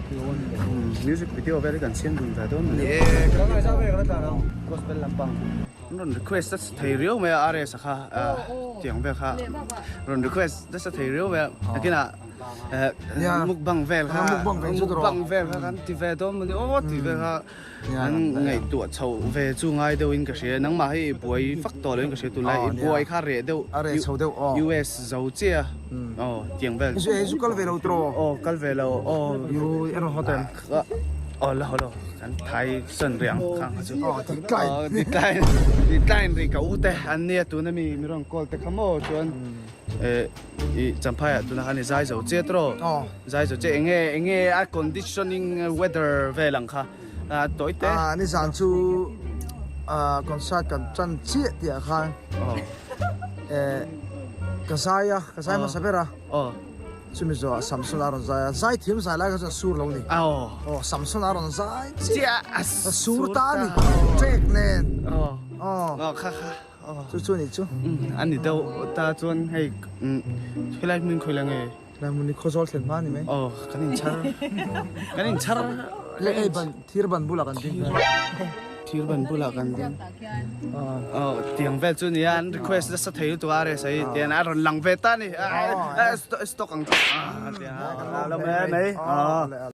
Music video vel hi kan siam dun ve dawn a ni. Gospel lampang an rawn request nasa thei riau mai a RS a kha tiang vel kha rawn request nasa thei riau mai a nakinah mukbang vel kha mukbang vel kha kan ti ve dawn mawni aw tih vel kha An ngaihtuah chhoh ve chu ngai deuhin ka hria. Nangmah hi i buai fak tawh loin ka hria tunlai. I buai kha reh deuh. A reh chho deuh aw. US zo chiah aw tiang vel. Zu zu kal ve lo tiraw? Aw kal ve lo aw. U erawh hotel. Aw la haw lo. Kan thai sawn rih ang khang kha chu. Aw decline. Aw decline. Decline rih ka u te an nia tuna mi mi rawn call te kha maw chuan eh i champhai ah tuna khan i zai zo chiah tiraw? Aw. Zai zo chiah enge enge a conditioning weather vel ang kha. A tawi te. Ah nizan chu ah concert kan tan chiah tih ah khan eh ka zai a ka zai hmasa ber a chumi zawh ah Samson a rawn zai a zai thiam zai lai kha chuan a sur lo a ni aw Samson a rawn zai chiah a sur ta a ni trek nen aw chu chu a ni chu a ni deuh ta chuan hei khawilai hmun khawilai nge. Lai hmun hi khawzawl thlen hma a ni mai. Aw, kan inchhar. Kan inchhar. Le ei ban, thir ban bulah kan ding. Thir ban bulah kan ding. Aw, tiang vel chu nia, an request nasa thei lutuk a RSA hi tian a rawn lang ve ta a ni. Stock ang chu. Tiang a lo mai mai.